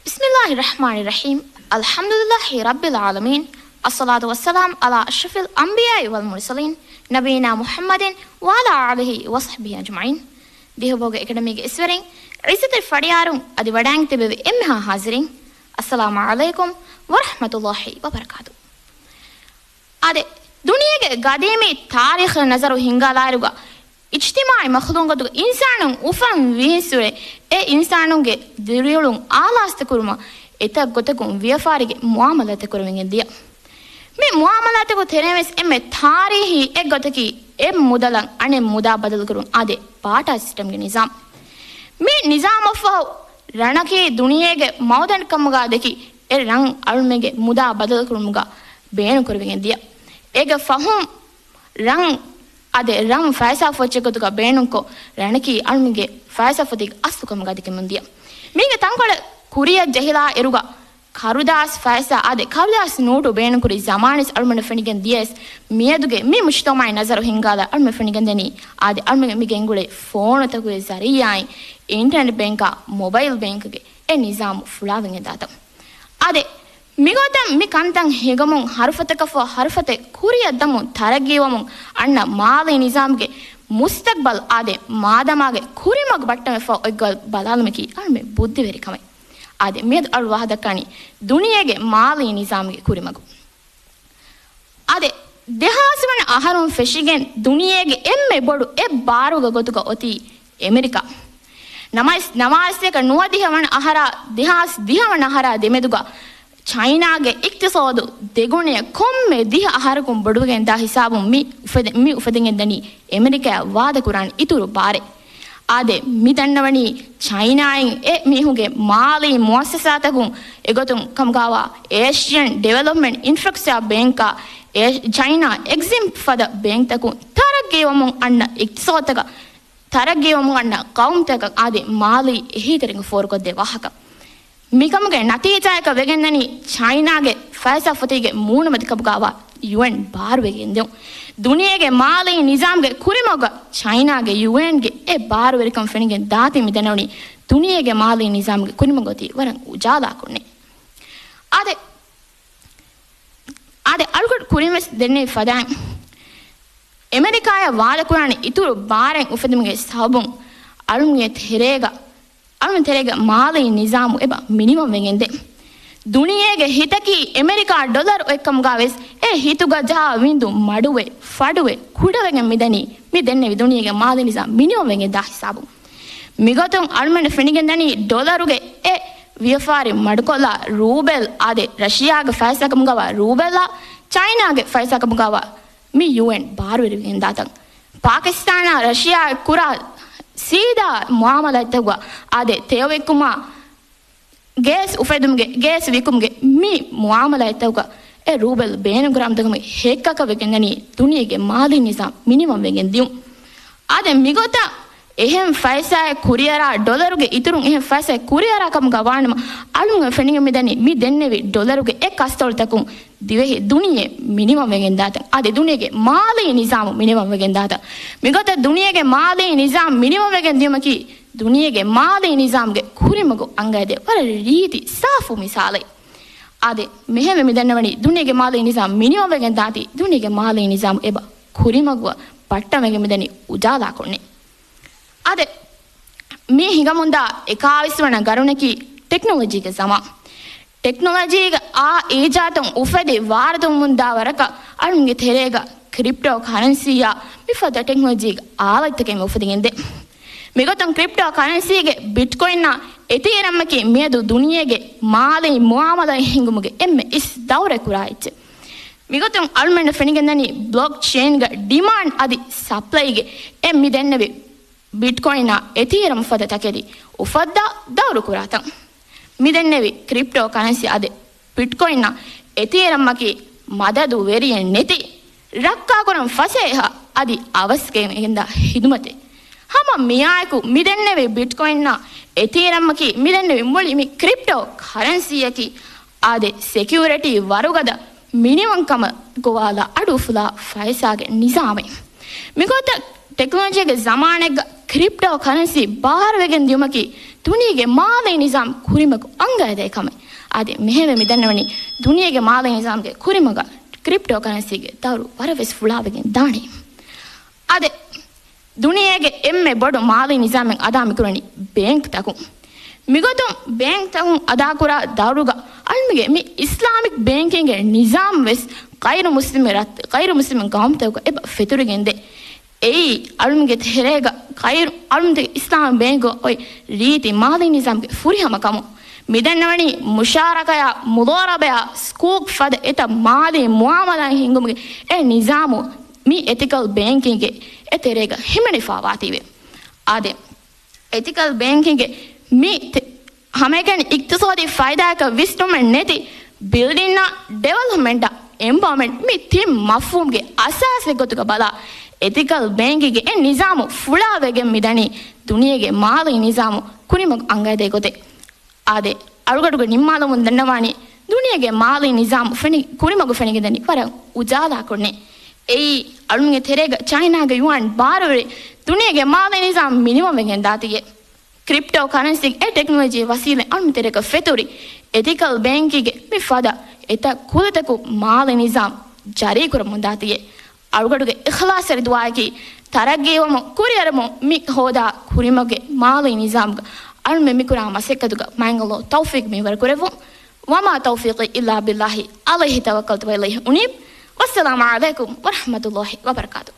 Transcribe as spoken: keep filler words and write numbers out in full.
بسم الله الرحمن الرحيم. الحمد لله رب العالمين. الصلاة والسلام على أشرف الأنبياء والمرسلين نبينا محمد وعلى آله وصحبه أجمعين. ދިހަބޯގެ އެކަޑަމީގެ އިސްވެރިން، ޢިއްޒަތްތެރި ފަޑިޔާރުން އަދި ވަޑައިގެން ތިބެވި އެންމެހާ ޙާޟިރީން، އައްސަލާމު ޢަލައިކުމް ވަރަޙްމަތުﷲ ވަބަރަކާތު. އާދެ، ދުނިޔޭގެ ގަދީމީ ތާރީޚަށް ނަޒަރު ހިންގާލާއިރުގަ، އިޖްތިމާޢީ މަޚްލޫޤު ގޮތުގަ އިންސާނުން އުފަން ވިހިންސުރެ، އެ އިންސާނުންގެ ދިރިއުޅުން އާލާސްތަކުރުމަށް އެތައް ގޮތަކުން ވިޔަފާރިގެ މުޢާމަލާތެއް ކުރެވިގެން ދިޔަ. މި މުޢާމަލާތެއްގެ ތެރެއިން ވެސް އެންމެ ތާރީޚީ އެއްގޮތަކީ އެއް މުދަލަށް އަނެއް މުދާ ބަދަލުކުރުން އާދެ، ބާޓާ ސިސްޓަމްގެ ނިޒާމް. މި ނިޒާމަށްފަހު ރަނަކީ ދުނިޔޭގެ މައުދަން ކަމުގަ ދެކި އެ ރަން އަޅުމެންގެ މުދާ ބަދަލުކުރުމުގަ ބޭނުންކުރެވިގެން ދިޔަ. އޭގެ ފަހުން ރަން އާދެ، ރަން ފައިސާ ފޮއްޗެއް ގޮތުގަ ބޭނުންކޮށް، ރަނަކީ އަޅުމެންގެ ފައިސާ ފޮތީގެ އަސްލު ކަމުގަ ދެކެމުން ދިޔަ. މީގެ ތަންކޮޅެއް ކުރިއަށް ޖެހިލާ އިރުގަ، ކަރުދާސް ފައިސާ އާދެ، ކަރުދާސް ނޯޓު ބޭނުންކުރި ޒަމާނެސް އަޅުމެންނަށް ފެނިގެން ދިޔައިސް، މިއަދުގެ މި މުޖްތަމަޢީ ނަޒަރު ހިންގާލާ އަޅުމެން ފެނިގެން ދެނީ، އާދެ، އަޅުމެން މި ގެންގުޅޭ ފޯނުތަކުގެ ޒަރީޢާއިން އިންޓަރނެޓް ބޭންކާ މޮބައިލް ބޭންކްގެ އެ ނިޒާމު ފުޅާވެގެން ދާތަން. އާދެ، މިގޮތަށް މި ކަންތައް ހިނގަމުން ހަރުފަތަކަށްފަހު ހަރުފަތެއް ކުރިއަށް ދަމުން ތަރައްގީވަމުން އަންނަ މާލީ ނިޒާމްގެ މުސްތަޤްބަލް އާދެ، މާދަމާގެ ކުރިމަގު ބައްޓަމެފަހު އޮތްގޮތް ބަލާލުމަކީ އަޅުމެން ބުއްދިވެރިކަމެއް. އާދެ، މިއަދު އަޅު ވާހަކަ ދައްކަނީ ދުނިޔޭގެ މާލީ ނިޒާމްގެ ކުރިމަގު. އާދެ، ދެހާސް ވަނަ އަހަރުން ފެށިގެން ދުނިޔޭގެ އެންމެ ބޮޑު އެއް ބާރުގެ ގޮތުގަ އޮތީ އެމެރިކާ. ނަމަވެސް، ނަވާރަސަތޭކަ ނުވަދިހަ ވަނަ އަހަރާ ދެހާސް ދިހަ ވަނަ އަހަރާ ދެމެދުގަ ޗައިނާގެ އިޤްތިޞާދު ދެގުނަޔަށް ކޮންމެ ދިހަ އަހަރަކުން ބޮޑުވެގެން ދާ ހިސާބުން މި އުފެދެ-، މި އުފެދިގެން ދަނީ އެމެރިކާއަށް ވާދަކުރާނެ އިތުރު ބާރެއް. އާދެ، މި ދަންނަވަނީ ޗައިނާއިން އެ މީހުންގެ މާލީ މުއައްސަސާތަކުން އެގޮތުން ކަމުގައިވާ އޭޝިއަން ޑިވެލޮޕްމަންޓް އިންފްރާސްޓްރަކްޗާ ބޭންކާ، އޭ-، ޗައިނާ އެގްޒިމް ފަދަ ބޭންކްތަކުން ތަރައްގީވަމުން އަންނަ އިޤްތިޞާދުތަކަށް ތަރައްގީވަމުން އަންނަ ޤައުމުތަކަށް އާދެ، މާލީ އެހީތެރިން ފޯރުކޮށްދޭ ވާހަކަ. މިކަމުގެ ނަތީޖާއަކަށް ވެގެންދަނީ ޗައިނާގެ ފައިސާ ފޮތީގެ މޫނުމަތިކަމުގައިވާ ޔޫއެން ބާރުވެގެން ދިޔުން. ދުނިޔޭގެ މާލީ ނިޒާމްގެ ކުރިމަގުގަ ޗައިނާގެ ޔޫއެންގެ އެ ބާރުވެރިކަން ފެނިގެން ދާތީ މިދަންނަވަނީ ދުނިޔޭގެ މާލީ ނިޒާމްގެ ކުރިމަގު އޮތީ ވަރަށް އުޖާލާކޮށްނެ. އާދެ، އާދެ، އަޅުގަނޑު ކުރިންވެސް ދެންނެވި ފަދައިން، އެމެރިކާއަށް ވާދަކުރާނެ އިތުރު ބާރެއް އުފެދުމުގެ ސަބަބުން އަޅުންގެ ތެރޭގަ، އަޅުން ތެރޭގަ މާލީ ނިޒާމު އެބަ މިނިވަން ވެގެންދޭ. ދުނިޔޭގެ ހިތަކީ އެމެރިކާ ޑޮލަރު އޮތްކަމުގަ ވެސް، އެ ހިތުގަ ޖަހާ ވިންދު މަޑުވެ، ފަޑުވެ، ކުޑަވެގެން މިދަނީ މި ދެންނެވި ދުނިޔޭގެ މާލީ ނިޒާމް މިނިވަން ވެގެން ދާ ހިސާބުން. މިގޮތުން އަޅުމެން ފެނިގެން ދަނީ ޑޮލަރުގެ އެ ވިޔަފާރި މަޑުކޮށްލާ ރޫބެލް އާދެ، ރަޝިޔާގެ ފައިސާކަމުގައިވާ ރޫބެލްއާ ޗައިނާގެ ފައިސާކަމުގައިވާ މި ޔޫއެން ބާރުވެރިވެގެން ދާތަން. ޕާކިސްތާނާ ރަޝިޔާ ކުރާ ސީދާ މުއާމަލާތްތަކުގަ އާދެ، ތެޔޮ ވިއްކުމާ ގޭސް އުފެދުމުގެ، ގޭސް ވިކުމުގެ މި މުއާމަލާތްތަކުގަ އެ ރޫބެލް ބޭނުންކުރާ މަދުކަމުގެ ހެއްކަކަށް ވެގެންދަނީ ދުނިޔޭގެ މާލީ ނިޒާމް މިނިވަން ވެގެން ދިޔުން. އާދެ، މިގޮތަށް އެހެން ފައިސާއެއް ކުރިއަރާ، ޑޮލަރުގެ އިތުރުން އެހެން ފައިސާއެއް ކުރިއަރާ ކަމުގަ ވާނަމަ، އަޅުގަނޑު ފެނިގެން މިދަނީ މި ދެންނެވި ޑޮލަރުގެ އެ ކަސްތޮޅުތަކުން ދިވެހި ދުނިޔެ މިނިވަން ވެގެން ދާތަން. އާދެ، ދުނިޔޭގެ މާލީ ނިޒާމު މިނިވަން ވެގެން ދާތަން. މިގޮތަށް ދުނިޔޭގެ މާލީ ނިޒާމް މިނިވަން ވެގެން ދިޔުމަކީ ދުނިޔޭގެ މާލީ ނިޒާމްގެ ކުރިމަގު އަނގައިދޭ ވަރަށް ރީތި ސާފު މިސާލެއް. އާދެ، މިހެންވެ މިދަންނަވަނީ ދުނިޔޭގެ މާލީ ނިޒާމް މިނިވަން ވެގެން ދާތީ، ދުނިޔޭގެ މާލީ ނިޒާމް އެބަ ކުރިމަގު ބައްޓަމެގެ މިދަނީ އުޖާލާކޮށްނެ. އާދެ، މި ހިނގަމުންދާ އެކާވީސް ވަނަ ގަރުނަކީ ޓެކްނޮލޮޖީގެ ޒަމާން. ޓެކްނޮލޮޖީގެ އާ އީޖާދުން އުފެދި ވާރުދުން މުންދާ ވަރަކަށް އަޅުންގެ ތެރޭގަ ކްރިޕްޓޯ ކަރަންސީއާ މިފަދަ ޓެކްނޮލޮޖީގެ އާލަތްތަކެއް އުފެދިގެންދޭ. މިގޮތުން ކްރިޕްޓޯ ކަރަންސީގެ ބިޓްކޮއިންއާ އެތީރަމްއަކީ މިއަދު ދުނިޔޭގެ މާލީ މުއާމަލާތް ހިނގުމުގެ އެންމެ އިސް ދައުރެއް ކުރާ އެއްޗެއް. މިގޮތުން އަޅުމެންނަށް ފެނިގެންދަނީ ބްލޮކް ޗެއިންގަ ޑިމާންޑް އަދި ސަޕްލައިގެ އެ މިދެންނެވި ބިޓްކޮއިންއާ އެތީރަމް ފަދަ ތަކެތި އުފައްދާ ދައުރު ކުރާތަން. މިދެންނެވި ކްރިޕްޓޯ ކަރަންސީ އާދެ، ބިޓްކޮއިންއާ އެތީރަމްއަކީ މަދަދު ވެރިއެއް ނެތި، ރައްކާކުރަން ފަސޭހަ އަދި އަވަސްގެން ގެންދާ ހިދުމަތެއް. ހަމަ މިއާއެކު މިދެންނެވި ބިޓްކޮއިންއާ އެތީރަމްއަކީ މިދެންނެވި މުޅި މި ކްރިޕްޓޯ ކަރަންސީއަކީ އާދެ، ސެކިއުރިޓީ ވަރުގަދަ މިނިވަންކަމަށް ގޮވާލާ އަޑުއުފުލާ ފައިސާގެ ނިޒާމެއް. މިގޮތަށް ޓެކްނޮލޮޖީގެ ޒަމާނެއްގަ ކްރިޕްޓޯ ކަރެންސީ ބާރުވެގެން ދިޔުމަކީ ދުނިޔޭގެ މާލީ ނިޒާމް ކުރިމަގު އަންގައިދޭ ކަމެއް. އާދެ، މިހެންވެ މި ދަންނަވަނީ ދުނިޔޭގެ މާލީ ނިޒާމްގެ ކުރިމަގަށް ކްރިޕްޓޯ ކަރެންސީގެ ދައުރު ވަރަށް ވެސް ފުޅާވެގެން ދާނެ. އާދެ، ދުނިޔޭގެ އެންމެ ބޮޑު މާލީ ނިޒާމެއް އަދާ މިކުރަނީ ބޭންކްތަކުން. މިގޮތުން ބޭންކްތަކުން އަދާކުރާ ދައުރުގަ އަޅުމެންގެ މި އިސްލާމިކް ބޭންކިންގެ ނިޒާމް ވެސް ޣައިރު މުސްލިމް ރަށް، ޣައިރު މުސްލިމް ގައުމުތަކުގަ އެބަ ފެތުރިގެންދޭ. އެއީ، އަޅުމެންގެ ތެރޭގަ ޣައިރު، އަޅުމެންގެ އިސްލާމް ބޭންކު އޮތް ރީތި މާލީ ނިޒާމްގެ ފުރިހަމަކަމުން. މިދަންނަވަނީ މުޝާރަކަޔާ، މުޟާރަބަޔާ، ސްކޫކް ފަދަ އެތައް މާލީ މުއާމަލާ ހިންގުމުގެ އެ ނިޒާމު މި އެތިކަލް ބޭންކިންގެ އެ ތެރޭގަ ހިމެނިފާ ވާތީވެ. އާދެ، އެތިކަލް ބޭންކިންގެ މި ތެ-، ހަމައެކަނި އިޤްތިޞާދީ ފައިދާއަކަށް ވިސްނުމެއް ނެތި، ބިލްޑިންއާ، ޑިވެލޮޕްމަންޓާ، އެމްޕަވަރމަންޓް މި ތިން މަފްހޫމްގެ އަސާސެއް ގޮތުގަ ބަލާ، އެތިކަލް ބޭންކިންގެ އެ ނިޒާމު ފުޅާވެގެން މިދަނީ ދުނިޔޭގެ މާލީ ނިޒާމު ކުރިމަގު އަންގައިދޭ ގޮތެއް. އާދެ، އަޅުގަޑުގެ ނިންމާލުމުން ދަންނަވާނީ ދުނިޔޭގެ މާލީ ނިޒާމު ފެނި-، ކުރިމަގު ފެނިގެންދަނީ ވަރަށް އުޖާލާކޮށްނެ. އެއީ، އަޅުމެންގެ ތެރޭގަ ޗައިނާގެ ޔުއާން ބާރުވެރި ދުނިޔޭގެ މާލީ ނިޒާމް މިނިވަންވެގެން ދާތީއޭ. ކްރިޕްޓޯ ކަރެންސީ އެ ޓެކްނޮލޮޖީ ވަސީލަތް އަޅުމެން ތެރޭގަ ފެތުރި، އެތިކަލް ބޭންކިންގެ މި ފަދަ އެތައް ކުލަތަކު މާލީ ނިޒާމް ޖަރީކުރަމުން ދާތީއޭ. އަޅުގަޑުގެ އިޚްލާޞްތެރި ދުޢާއަކީ، ތަރައްގީވަމުން ކުރިއަރަމުން މި ހޯދާ ކުރިމަގެ މާލީ ނިޒާމްގަ އަޅުމެން މިކުރާ މަސައްކަތުގަ މާތް ﷲ ތައުފީޤް މިންވަރު ކުރެއްވުން. وما توفيقي إلا بالله، عليه توكلت وإليه أنيب. والسلام عليكم ورحمة الله وبركاته.